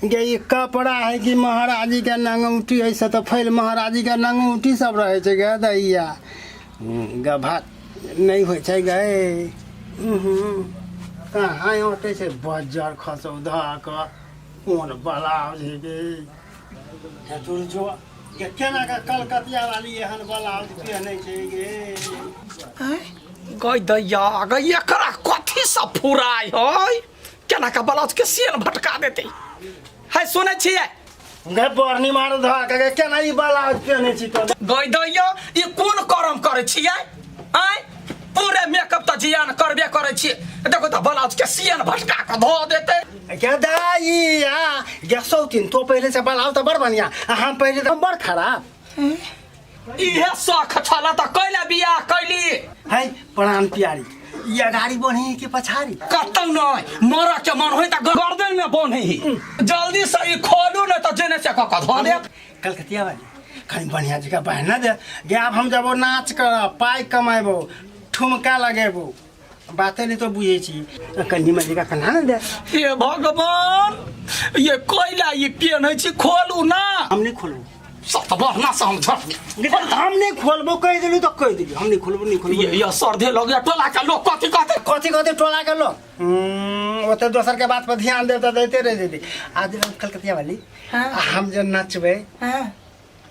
गे ई कपड़ा है कि महाराजी के नंगौटी है से तऽ फैल महाराजी के नंगौटी सब रहै छै गे दैया। गभा नहि होइ छै गे। कहाँ अटै छै बज्जर खसौ धऽ कऽ कोन ब्लाउज है गे। हे तोर जो गे केना के कलकतिया वाली एहन ब्लाउज पहनै छै गे। गई दैया गई, एकरा कथी सब फुराय है? केना के ब्लाउज के सियन भटका देते है? सुनै छियै गे बरनी मार धऽ के गे केना ई ब्लाउज पहनै छी तो? गई दैया, ई कोन करम करै छियै? आय पूरे मेकअप तऽ जियान करबे करै छियै, देखो तऽ ब्लाउज के सियन भटका के धऽ देते। गे दैया गे सौतीन, तो पहले से ब्लाउज तऽ बड़ बढ़िया आ हम पहले तऽ बड़ खराब। इहे शौख छल तऽ कैला बियाह कैली? है प्राण प्यारी, ई अगाड़ी बढ़ी कि पछाड़ी? कतौ नहीं, मरऽ के मन होय तऽ गर्दन में बन्हे ही। जल्दी से ई खोलू ने तऽ जेने से कऽ कऽ धऽ देत। कलकतिया वाली, कनि बढ़िया जगह बहना दे गे। आब हम जबो नाच करब, पाइ कमेबो, ठुमका लगेबो, बाते नहीं तो बुझे छी, कनि में जगह कन्हा ने दे। हे भगवान, ये कोयला ई पेन्है छी, खोलू ना। हम नहीं खोलबो। सत बहना से हम झट हम नहीं खोलबो, कहि देलू तऽ कहि देलू, हम नहीं खोलबो, नहीं खोलबो। ये सर्दे लग गया। टोला के लोग कथी कहते? कथी कहते टोला के लोग? ओते दोसर के बात पर ध्यान देब तऽ दैते रह जेती। आज हम कलकतिया वाली, आ हम जे नचबै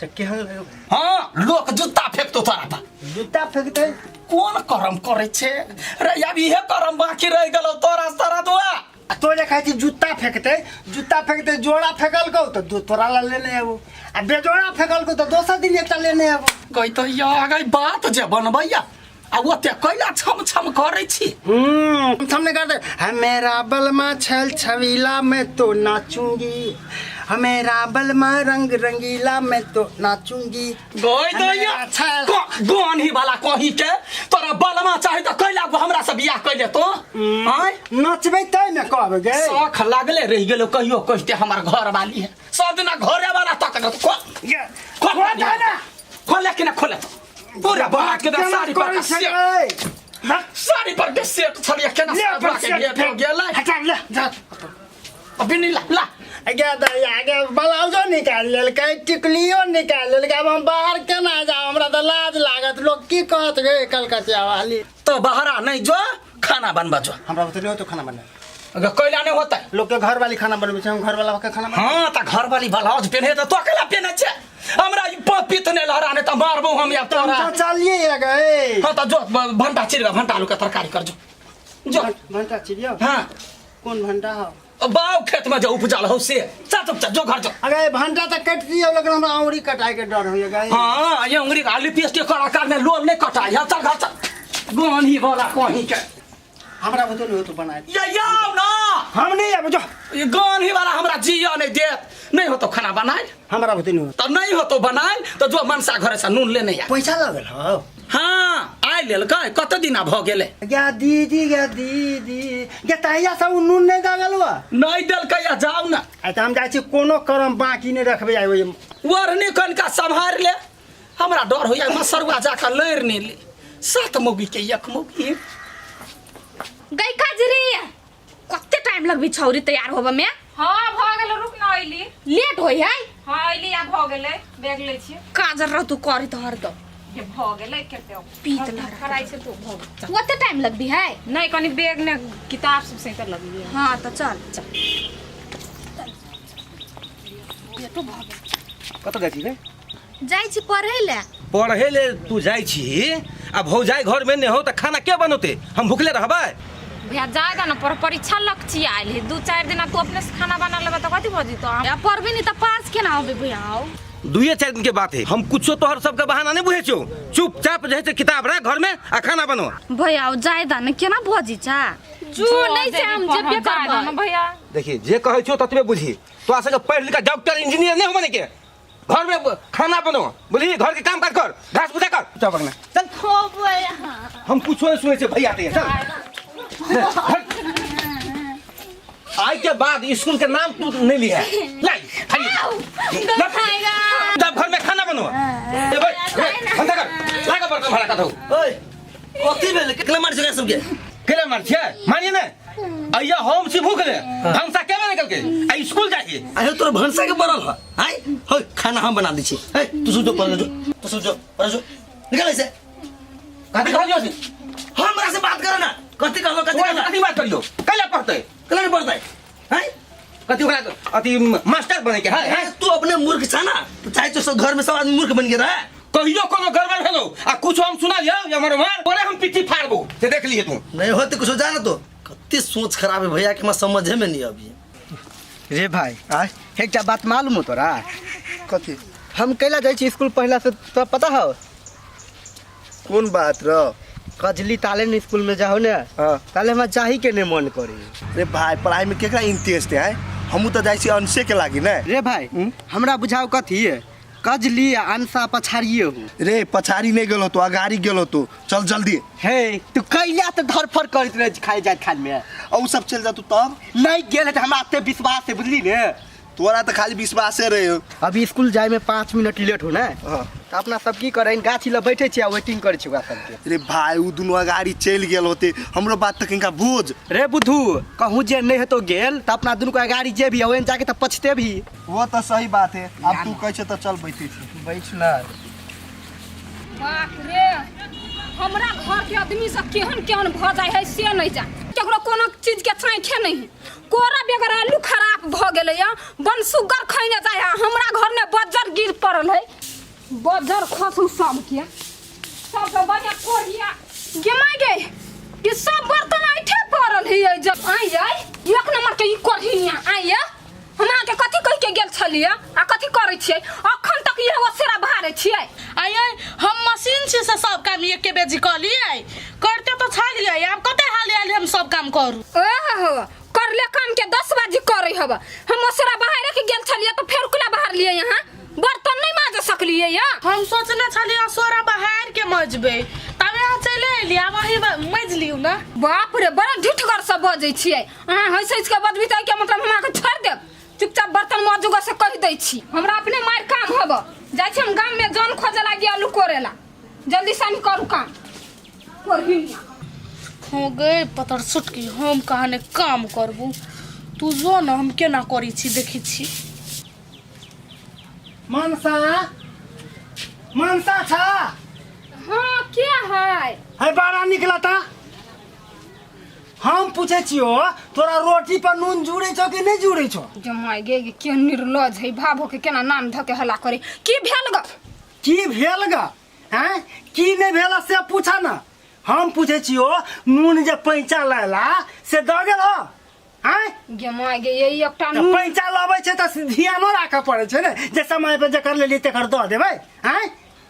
तऽ केहन लगबै? हाँ, लोक जूता फेंकतो तोरा पर। जूता फेंकते? कोन करम करे छे रे? अब इहे करम बाकी रह गेलो तोरा सारा दुआ। आ तो जे कहै छी जूता फेंकते, जूता फेंकते, जोड़ा फेंकलकौ तऽ दू तोरा ला लेने आबो, आ बेजोड़ा फेंकलकौ तऽ दोसर दिन एकटा लेने आबो। गई तो या गई बात जे बनबैया, आ ओते कैला छम छम करै छी? हम नहीं करते। है मेरा बलमा छल छबीला, मैं तो नाचूंगी। है मेरा बलमा रंग रंगीला, मैं तो नाचूंगी। गई तो या मेरा छल गोनही वाला कही के तोरा बलमा चाही तऽ कैला हमरा से बियाह कैले तो? आँय, नचबै तै ने कहबै गे। शौख लागले रहि गेलो, कहियो कहते हमर घर वाली है। सब दिना घरे वाला तक न खोल। गे, खोल। खोल दे ना। खोले कि ना खोले? पूरा बना के दे। केना साड़ी पर करै के छै सेट गे? साड़ी पर के सेट छलिए केना ले अपन सजवा के सेट भेट फेंक। गेलै। हटा ले जा। अभी नहीं, ला ला। गे दैया गे, ब्लाउजो निकालि लेलकै, टिकलियो निकालि लेलकै, आब हम बाहर केना जाउ? हमरा तऽ लाज लागत, लोक की कहत गे कलकतिया वाली? तो बाहरा नहीं जो, खाना बनबा जो। हमरा ओते नहीं होतो खाना बनाए। अगर कैला नहीं होता? लोक के घर वाली खाना बनबै छै, हम घर वाला के खाना बनबै? हाँ, त घर वाली ब्लाउज पेन्हे त तो कैला पेन्हे छे? हमरा ई पपित ने लहरा ने त मारबो हम या तोरा। हम तऽ चलिए या गए। हाँ, त जो भंटा चिर, भंटा आलू के तरकारी कर, जो जो। भंटा चिरियो? हाँ। कोन भंटा हो? बाव खेत में जो उपजल हो से। चल चुपचाप जो, घर जो। अरे भंटा तऽ कटि दियौ, लेकिन हमरा औंगरी कटाए के डर होइए गए। हाँ, ये उंगली का लिपस्टिक करा कर में लोल नहीं कटाई है। चल घर चल, गोनी वाला कहीं के। हमरा बुते नहीं होतो बनाए। ये आओ ना। हम नहीं आबो, जो। ये गोनी वाला हमरा जिया नहीं देत। नहीं होतो खाना बनाए। हमरा बुते नहीं होतो। तो नहीं होतो बनाए तो जो मनसा घरे से नून लेने आ। पैसा लगल हो? हाँ, आइ लेलकै, कते दिना भऽ गेलै। गे दीदी, गे दीदी गे, तहिया सब नून नहीं दगल वा? नहीं देलकै या, जाउ ना। आ तऽ हम जाइ छी, कोनो करम बाकी नहीं रखबै आइ ओहि। ओढ़नी कनिका सम्हारि ले, हमरा डर होइया मसरुआ जाकऽ लड़ि नहि ले। सात मौगी के एक मौगी। गई काजरी, कते टाइम लगबी छौरी तैयार होबे में? हाँ, भऽ गेलै, रुक न, अइली। लेट होई है। हाँ, अइली, आब भऽ गेलै, बैग लै छी। काजर रह तू करी हरदम। ये भऽ गेलै कते पीत लहरा। फराइ छै तो भऽ गेल। तू ओते टाइम लगबी है? नहि, कनि बैग ने किताब सब सैंतऽ लगलियै। हाँ तऽ चल चल, लेटो भऽ गेल। कतऽ जाइ छी रे? जाइ छी पढ़ै ले। पढ़े ले तू जाइ छी आ भौजाई घर में नहीं हो तऽ खाना के बनौते? हम भूखले रहबै? भैया, जाय दे ना, पर परीक्षा लग आयल है, 2-4 दिन तू अपने से खाना बना लेबे तऽ कथी भऽ जेतौ? आ पढ़बी नहीं तऽ पास केना होबे भैया? आओ दुए चारि दिन के बात है, हम कुछो तोहर सबके बहाना नहीं बुझे छौ। चुपचाप जे है से किताब रख घर में आ खाना बनो। भैया, आओ जाय दा ना, केना भजी चा जो नहीं से हम जेबे जाय दे ना। करबै। भैया। देखिए, जे कहै छौ ततबे बुझी। तोरा सबके पढ़ि लिख डॉक्टर इंजीनियर नहीं हो बने के घर में खाना बनो, बुझली? घर के काम काज कर, घास पूजा कर। चल बगना चल। हो भैया। हम कुछो नहीं सुनै छै भैया ते। चल हट। आइ के बाद स्कूल के नाम तू नहीं लिया लाई जब घर में खाना बनो। ए भाई, भंसा कर लागा बर्तन भाड़ा कथौ। ओए, कथी भेल? केकरा मार छै सबके? केला मार छियै? मारिए ने। अइया हम छी भूख ले भनसा के बने करके आ स्कूल जाही। अरे तोर भनसा के पड़ल ह आय हो, खाना हम बना दै छी। हे तू सुत जो, पढ़ जो, तू सुत जो, पढ़ जो, निकल ऐसे। कथी कहलियो से? हमरा से बात कर ना, कथी कहलो, कथी ओकरा कहलो? कथी बात करियो? कैला पढ़तै? कैला नहीं पढ़तै? हैं? कथी ओकरा अथी मास्टर बने के है? हैं? तू अपने मूर्ख छा ना, तो चाहे तो सब घर में सब आदमी मूर्ख बन के रहे। कहियो कोनो गड़बड़ भेलो आ कुछ हम सुना लियो या हमर मार बोले हम पिट्ठी फाड़बो से देख लिए तू। नहीं होते कुछ जाना तो कत्ते सोच खराब है भैया के, मैं समझे में नहीं अभी। रे भाई आय एकटा बात मालूम हो तोरा? कथी? हम कैला जाइ छी स्कूल पहला से तोरा पता हो? कोन बात र? कजली ताले ने स्कूल में जाहो ने। हाँ। ताले हमरा जाही के नहीं मन करे। रे भाई पढ़ाई में केकरा इंटरेस्ट है? हमू तो जाइ छी अंशे के लागी ने। रे भाई हमरा बुझाओ कथी है? कजली आ अंशा पछाड़िए हो। रे पछाड़ी नहीं गेलो तो अगाड़ी गेलो तो चल जल्दी। हे तू कैला तो धरफड़ करैत रहे खाए जात खान में। आ उ सब चल जा तू तब? नहीं गेल है तो हमरा एते विश्वास है बुझली ने। तोरा तो खाली विश्वासे रहे हो। अभी स्कूल जाए में 5 मिनट लेट हो ना। हाँ। तो अपना सब की करे गाछी लग बैठे छियै आ वेटिंग करे छियै ओकरा सबके। रे भाई उ दुनू अगाड़ी चलि गेल होते, हमरो बात तक इनका बोझ। रे बुद्धू कहूँ जे नहीं हेतो गेल तो अपना दुनू के अगाड़ी जे भी ओहन जाके तो पछते भी। वो तो सही बात है, अब तू कहै छै तो चल बैठे छी। बैठ ना। बाप रे हमरा घर के आदमी सब केहन केहन भ जाय है से नहीं जान, केकरो कोनो चीज के चाँखे नहीं है। कोरा बेगर आलू खराब भ गेलै या बनसुगर खैने जाय है, हमरा घर में बज्जर गिर पड़ल है, बज्जर खसू सबके सबसे बढ़िया कोढ़िया गेमाय गे ई सब बर्तन ऐठे पड़ल है। जब आई आई एक नंबर के ई कोढ़िया आई हम अहाँके कथी कहि के गेल छलियै आ कथी करै छियै? अखन तक इएह ओसेरा बहारै छियै। आइ आइ हम मशीन छी से सब काम एके बेजी कऽ लियै, करते तो छलियै, आब कते हाली हाली हम सब काम करू। ओहो करले काम के 10 बाजी करै हब। हम ओसेरा बहारे के गेल छलियै तऽ फेर कुला बहार लियै, यहाँ बर्तन नहीं माज सकलियै या। हम सोचने छलियै असोरा बहार के मजबै, तब यहाँ चलि एलियै, आब अहीं मजि लियौ ना। बाप रे बड़ा ढिठगर से बजै छियै अहाँ, हँसि हँसि के बजबी तऽ एहिके मतलब हम अहाँके छोड़ि देब। चुपचाप बर्तन माजू से कहि दै छी, हमरा अपने मारि काम हब। जाइ छी हम गाम में जन खोजे लागी आलू कोरेला, जल्दी से करू काम। कोरही हो गए पतर सुटकी, हम कहाने काम करबू, तू जो ना हम केना करै छी देखै छी। मनसा मनसा छा? हाँ के है? है बड़ा निकलता। हम पूछे छियो तोरा रोटी पर नून जुड़े छौ कि नहीं जुड़े छौ? जमाय गे के निर्लज है, भाभो के केना नाम धके हल्ला करे। की भेल ग? की भेल ग? हैं की नहीं भेल से पूछा ना। हम पूछे छियो नून जे पैंचा लाला से द गेल हो? हैं गे my गे यही एकटा तऽ नून पैंचा लबै छै तऽ ध्यानो राखऽ पड़ै छै ने, जे समय पर जकर लेलियै तकर दऽ देबै। हैं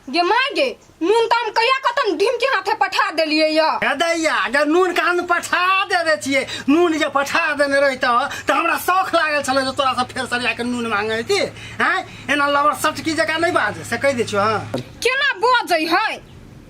गे my गे नून तऽ हम कहिया कतन ढीम के हाथे पठा देलियै या। हे दैया अगर नून कहाँ पठा देने छियै, नून जे पठा देने रहितौ तऽ हमरा शौख लागल छलै जे तोरा से फेर सरिया के नून मांगैती। हैं एना लबर सटकी जकाँ नहि बाज से कहि दै छियौ। हँ केना बजै है,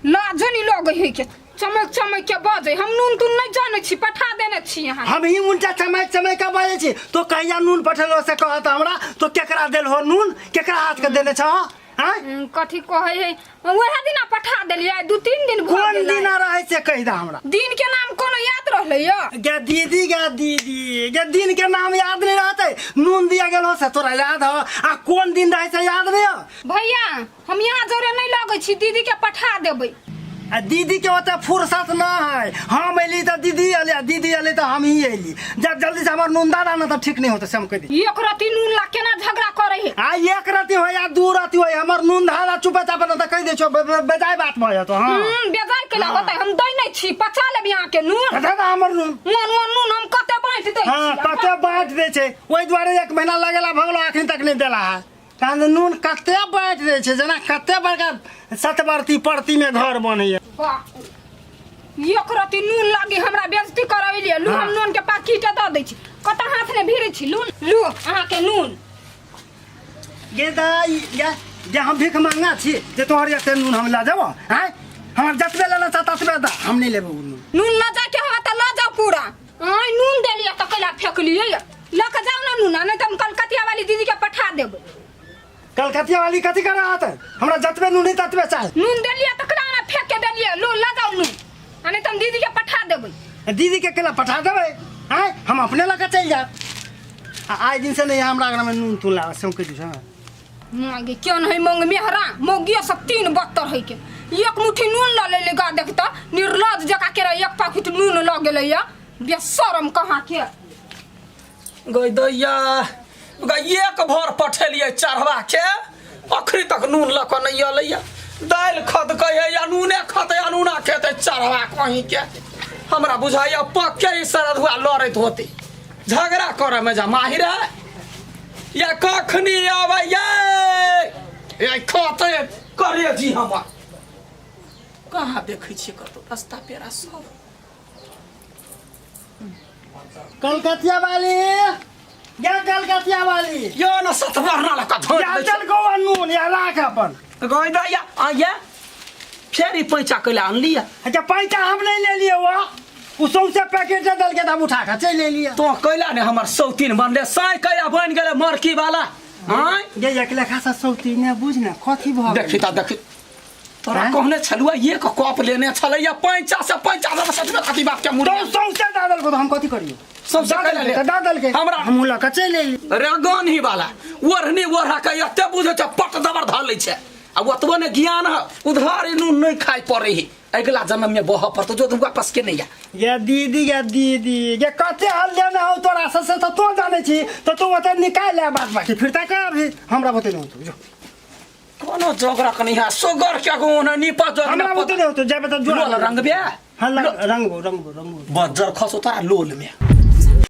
लाजो नहीं लगै है के चमक चमक के बजै। हम नून तून नहीं जानै छी, पठा देने छी अहाँ। हम ही उनटा चमक चमक के बजै छी। तो कहिया नून पठेलो से कहत हमरा, तो केकरा देल हो नून, केकरा हाथ के देने छौ? हैं कथी कहै है, वएह दिना पठा देलियै, 2-3 दिन भऽ कोन गेलै। दिना रहै से कहि दे हमरा। दिन के नाम कोनो याद रहलै या? गे दीदी गे दीदी गे दिन के नाम याद नहीं रहतै, नून दिया गेल हो से तोरा याद हो आ कोन दिन रहै से याद नहीं हो? भैया हम यहाँ जोरे नहीं लगै छी, दीदी के पठा देबै। आ दीदी के ओते फुर्सत ना है, हम एली तऽ दीदी एली आ दीदी एली तऽ हम ही एली। जब जल्दी से हमर नून दादा ना तऽ ठीक नहीं होते से हम कहि दी। एक रति नून ला केना झगड़ा करै है? आ एक रति हो या 2 रति हो, हमर नून धारा चुपे चापे ना तऽ कहि दै छियौ, बेजाय बात भऽ जेतौ। हाँ बेजाय केला होतै, हम दै नहि छी, पचा लेब यहाँ के नून। दे दे हमर नून। मोन मोन नून हम कते बाँटि दै हाँ छी? कते बाँटि दै छै, ओहि दुआरे 1 महीना लगेला भऽ गेलौ अखन तक नहि देला है। कारण नून कते बाँटि दै छै, जेना कते बड़का सतबरती परती में घर बनैया। वाह एक रति नून लागी हमरा बेइज्जती करैलियै। लू हम नून के पाकिट दऽ दै छी, कतऽ हाथ ने भिड़ै छी। लू लू अहाँ के नून। गे दाई गे गे हम भीख मांगा छी जे तोहर एते नून हम लऽ जेबौ? आँय हमर जतबे लेना चाह ततबे दऽ, हम नहि लेबौ नून। नून लऽ जाके हवा तऽ लऽ जाउ पूरा। आँय नून देलियै तऽ कैला फेकलियै? लऽ कऽ जाउ ने नून, नहि तऽ हम कलकतिया वाली दीदी के पठा देबै। कलकतिया वाली कथी करा आते? हमरा जतबे नून है ततबे चाही। नून देलियै तऽ केना फेक के देलियै? लू लऽ जाउ नून, आ नहि तऽ हम दीदी के पठा देबै। दीदी के केना पठा देबै? आँय हम अपने लऽ कऽ चलि जायब। आ आइ दिनसँ नहि हमरा आंगनमे नून तून लाबऽ से हम कहि दै छी। हँ मागे क्यों नहीं मंग मेहरा मोगियो सब तीन बत्तर है के एक मुट्ठी नून ल ले गा देखता निर्लज जका के रहे, एक पैकेट नून ल गेलै या बेशरम कहाँ के। गई दैया गई, एक भर पठेलियै चढ़वा के, अखनी तक नून लऽ कऽ नहि एलैया। दालि खदकै है या नूने खतै, अनूना खेतै चढ़वा कहीं के। हमरा बुझाइया पक्के ई सरधुआ लड़ैत होतै, झगड़ा करऽ मे जा माहिर है या कखनी आबै ये खतै करे जी। हमर कहाँ देखै छियै कतौ रास्ता पेरा सब। कलकतिया वाली या कलकतिया वाली यो न सतवरना लऽ कऽ धोइ या चल गौआ नून या राख अपन। गई दैया आ ये फेर ई पैंचा कैला अनलियै? अच्छा पैसा हम नहीं ले लिए, वो उ सौंसे पैकेट दे देलकै तऽ हम उठा कऽ चलि एलियै। तो कैला ने हमर सौतीन बनले साइ कैला बनि गेलै मरकी वाला आँय? गे एक लेखा से सौतीने बुझ ने कथी भऽ देखी गेलै? तऽ देखी तोरा आँय? कहने छलुआ एक कप लेने छलैया पैंचा से पैंचा से सचमे कथी बात के मुड़ी तो सौंसे दऽ देलको तऽ हम कथी करियौ? सौंसे दऽ कैला देलकै ले? तऽ दऽ देलकै। हमरा- हमहूँ लऽ कऽ चलि एली। रे गनही वाला ओढ़नी ओढ़ा के एते बुझै छै पट दबर धऽ लै छै आ ओतबो ने ज्ञान है उधार नून नहि खाइ पड़ै है, अगिला जन्म में बह पड़तो जो वापस के नहीं आ। ये दीदी, ये दीदी, ये कते हल लेने हो तोरा से से तऽ तों जानै छी, तऽ तू ओते निकालि ले बात बाकी फिर तक अभी हमरा बते नहीं होतो जो। कोनो जोगरक नहीं है सुगर के गुण नीपा जोग हमरा बते नहीं होतो, जाबे तऽ जो लोल रंगबे। हाँ रंगबो रंगबो रंगबो। बज्जर खसो तोरा लोल में।